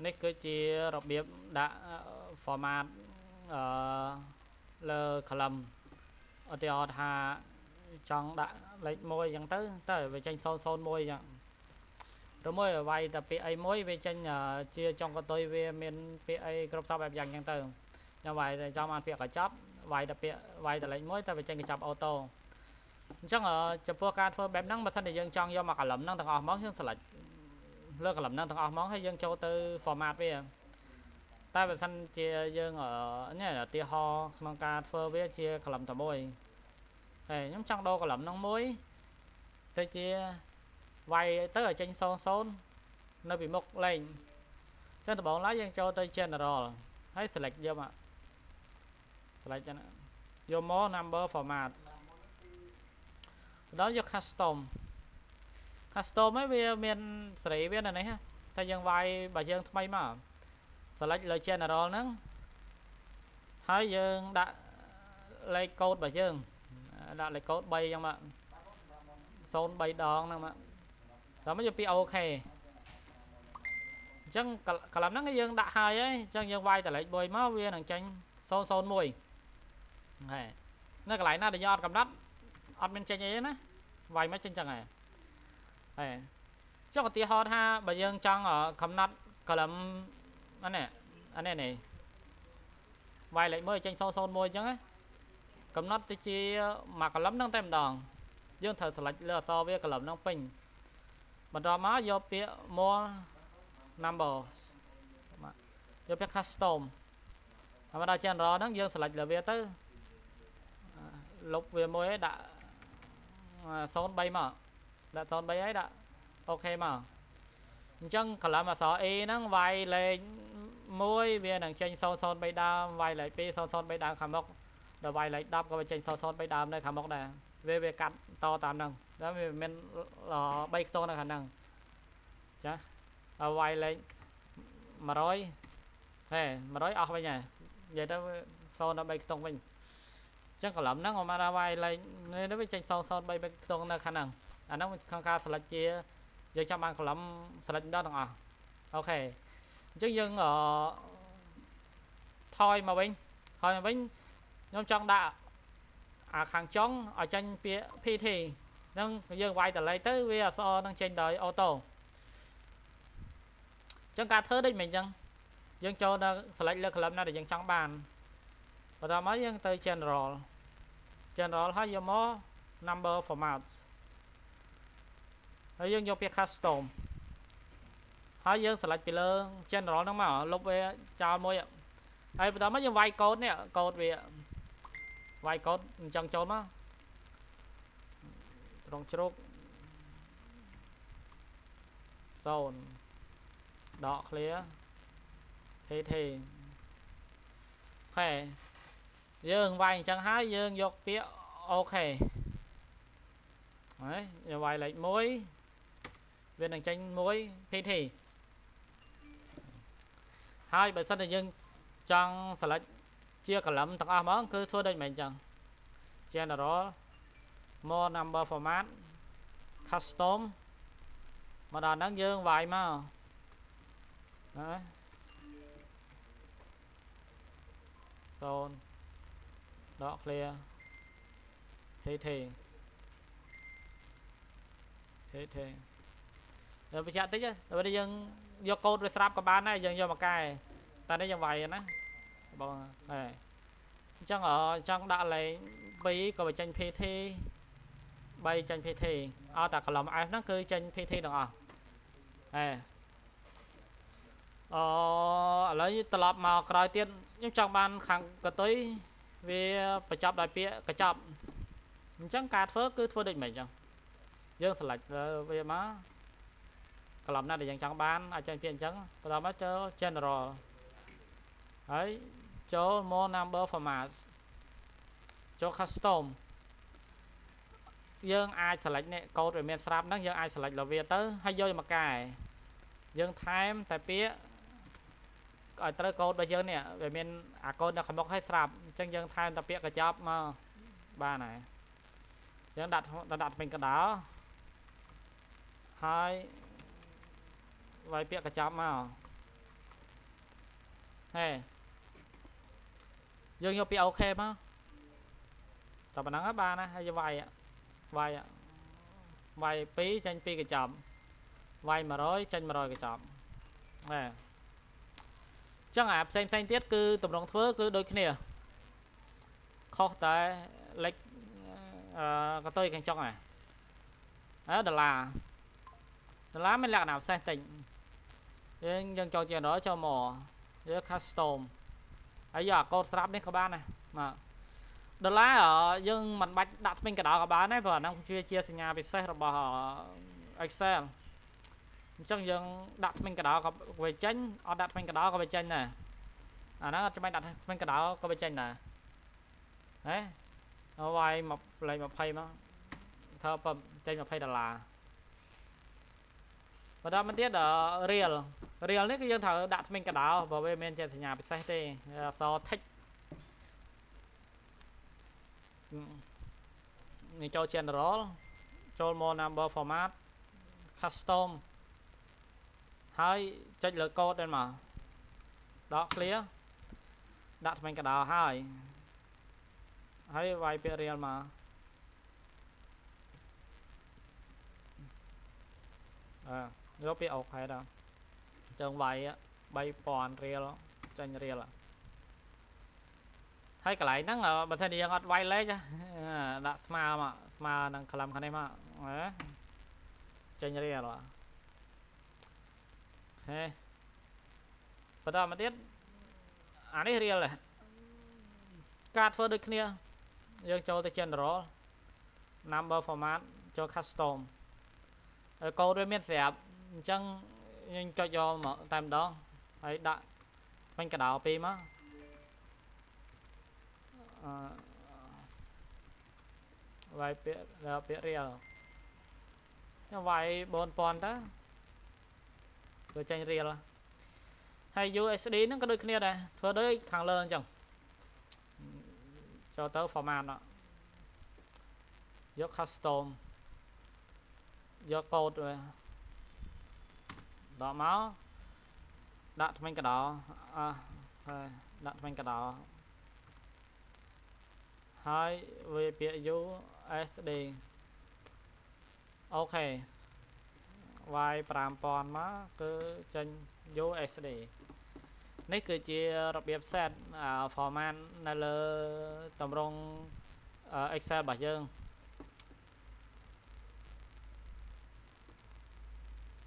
នេះគឺជារបៀបដាក់ format អឺលើ column ឧទាហរណ៍ថាចង់ដាក់លេខ1អញ្ចឹងទៅទៅវាចេញ001អញ្ចឹងឬមួយវាយតែពាក្យអីមួយវាចេញជាចុងកតុយវាមានពាក្យអីគ្រប់សពបែបយ៉ាងអញ្ចឹងទៅខ្ញុំវាយតែចង់បានពាក្យកញ្ចប់វាយតែពាក្យវាយតែលេខ1តែវាចេញកញ្ចប់ auto អញ្ចឹងចំពោះការធ្វើបែបហ្នឹងបើសិនជាយើងចង់យកមក column ហ្នឹងទាំងអស់មកយើង select លើ column ហ្នឹងទាំងអស់មកហើយយើងចូលទៅ format វាតែបើសិនជាយើងនេះឧទាហរណ៍ក្នុងការធ្វើវាជា column តែមួយហើយខ្ញុំចង់ដូរ column ហ្នឹងមួយទៅជាវាយទៅឲ្យចេញ00នៅពីមុខលេខអញ្ចឹងដំបូងឡើយយើងចូលទៅ general ហើយ select យកមក select ចឹងយកមក number format ដល់យក custom custom ហ្នឹងវាមានសេរីវានៅនេះតែយើងវាយបើយើងថ្មីមក select លើ general ហ្នឹងហើយយើងដាក់លេខកូដរបស់យើងដាក់លេខកូដ3អញ្ចឹងមក03ដងហ្នឹងមកដល់មកយកពី OK អញ្ចឹង column ហ្នឹងយើងដាក់ហើយហើយអញ្ចឹងយើងវាយតែលេខ1មកវានឹងចេញ001ហើយនៅកន្លែងណាដែលយើងអត់កំណត់អត់មានចេញអីទេណាវាយមកចេញចឹងហើយហើយចុះឧទាហរណ៍ថាបើយើងចង់កំណត់ column អានេះអានេះនេះវាយលេខ1ចេញ001អញ្ចឹងណាកំណត់ទៅជាមួយ column ហ្នឹងតែម្ដងយើងត្រូវ select លើអក្សរវា column ហ្នឹងពេញបន្តមកយកពាក្យ more numbers យកពាក្យ custom ហើយមកដល់ general ហ្នឹងយើង select លើវាទៅលុបវាមួយឲ្យដាក់03មកដាក់03ហើយដាក់ OK មកអញ្ចឹង column អក្សរ A ហ្នឹងវាយលេខ1វានឹងចេញ003ដើមវាយលេខ2 003ដើមខាងមុខដល់វាយលេខ10ក៏វាចេញ003ដើមនៅខាងមុខដែរវាវាកាត់តតាមហ្នឹងដល់វាមាន3ខ្ទង់នៅខាងហ្នឹងចាហើយវាយលេខ100ហេ100អស់វិញហើយនិយាយទៅ0ដល់3ខ្ទង់វិញអញ្ចឹង column ហ្នឹងមកដល់វាយលេខនេះវាចេញ003ខ្ទង់នៅខាងហ្នឹងអាហ្នឹងក្នុងការ select ជាយើងចាំបាន column select ម្ដងទាំងអស់ OK អញ្ចឹងយើងអឺថយមកវិញថយមកវិញខ្ញុំចង់ដាក់អាខាងចុងឲ្យចេញពាក្យ PT ហ្នឹងយើងវាយតលេខទៅវាអក្សរនឹងចេញដោយ auto អញ្ចឹងការធ្វើដូចមិនអញ្ចឹងយើងចូលដល់ select លើ column ណាដែលយើងចង់បានបន្តមកយើងទៅ general general ហើយយកមក number formats ហើយយើងយកពាក្យ custom ហើយយើង select ពីលើ general ហ្នឹងមកលុបវាចោលមួយហើយបន្តមកយើងវាយកូដនេះកូដវាវាយកូដអញ្ចឹងចូលមកត្រង់ជ្រុក0ដក clear PT OK យើងវាយអញ្ចឹងហើយយើងយកពាក្យ OK ហើយយើងវាយលេខ1វានឹងចេញ1 PT ហើយបើសិនតែយើងចង់ select ជា column ទាំងអស់ហ្មងគឺធ្វើដូចមិនអញ្ចឹង general more number format custom មកដល់ហ្នឹងយើងវាយមកណា0ដក clear PT PT ដល់បញ្ជាក់តិចដល់យើងយកកូដវាស្រាប់ក៏បានដែរយើងយកមកកែតែនេះយើងវាយណាបងហើយអញ្ចឹងចង់ដាក់លេខ2ក៏វាចេញ PT 3ចេញ PT អត់តែ column F ហ្នឹងគឺចេញ PT ទាំងអស់ហេអូឥឡូវត្រឡប់មកក្រោយទៀតខ្ញុំចង់បានខាងកតុយវាបញ្ចប់ដោយពាក្យកញ្ចប់អញ្ចឹងការធ្វើគឺធ្វើដូចម៉េចអញ្ចឹងយើង select វាមក column ណាដែលយើងចង់បានឲ្យចេញពាក្យអញ្ចឹងបន្តមកចូល general ហើយចូល more number format ចូល custom យើងអាច select នេះកូដវាមានស្រាប់ហ្នឹងយើងអាច select លើវាទៅហើយយកមកកែយើងថែមតែពាក្យឲ្យត្រូវកូដរបស់យើងនេះវាមានអាកូដនៅខាងមុខឲ្យស្រាប់អញ្ចឹងយើងថែមតែពាក្យកញ្ចប់មកបានហើយយើងដាក់ដាក់ពេញកដាលហើយវាយពាក្យកញ្ចប់មក ហេយើងយកពី OK មកតែប៉ុណ្ណឹងបានណាហើយវាយវាយវាយ2ចេញ2កញ្ចប់វាយ100ចេញ100កញ្ចប់ហេចឹងអាផ្សេងផ្សេងទៀតគឺតម្រងធ្វើគឺដូចគ្នាខុសតែលេខអឺកតុយកញ្ចុកអើដុល្លារដុល្លារមានលក្ខណៈពិសេសតិចយើងចូល general ចូលមកយក custom ហើយយកអាកូដស្រាប់នេះក៏បានដែរបាទដុល្លារយើងមិនបាច់ដាក់ធ្មេញកណ្ដុរក៏បានដែរព្រោះអាហ្នឹងជាសញ្ញាពិសេសរបស់ Excel អញ្ចឹងយើងដាក់ធ្មេញកណ្ដុរក៏វាចេញអត់ដាក់ធ្មេញកណ្ដុរក៏វាចេញដែរអាហ្នឹងអត់ចាំបាច់ដាក់ធ្មេញកណ្ដុរក៏វាចេញដែរហេវាយមកលេខ20មកធ្វើពចេញ20ដុល្លារបន្តមកទៀតរៀលរៀលនេះគឺយើងត្រូវដាក់ធ្មេញកណ្ដុរព្រោះវាមានជាសញ្ញាពិសេសទេអក្សរ tick នេះចូល general ចូលមក number format custom ហើយចុចលើកូដដែរមកដក clear ដាក់ធ្មេញកណ្ដុរហើយហើយវាយពាក្យរៀលមកអើយកពាក្យ OK ដល់ចឹងវាយ3000រៀលចេញរៀលហើយកន្លែងហ្នឹងបើសិនជាយើងអត់វាយលេខដាក់ស្មើមកស្មើនឹង column ខាងនេះមកចេញរៀលហេបន្តមកទៀតអានេះរៀលដែរការធ្វើដូចគ្នាយើងចូលទៅ general number format ចូល custom កូដវាមានស្រាប់អញ្ចឹងយើងចុចយកមកតែម្ដងហើយដាក់បាញ់កដោពីរមកអឺវាយពាក្យពាក្យរៀលខ្ញុំវាយ4000ទៅវាចេញរៀលហើយ USD ហ្នឹងក៏ដូចគ្នាដែរធ្វើដូចខាងលើអញ្ចឹងចូលទៅ format យក custom យកកូដវាដកមកដាក់ធ្មេញកដោអ่ะហើយដាក់ធ្មេញកដោហើយវាពាក្យ USD OK វាយ5000មកគឺចេញ USD នេះគឺជារបៀប set format នៅលើតម្រង Excel របស់យើង។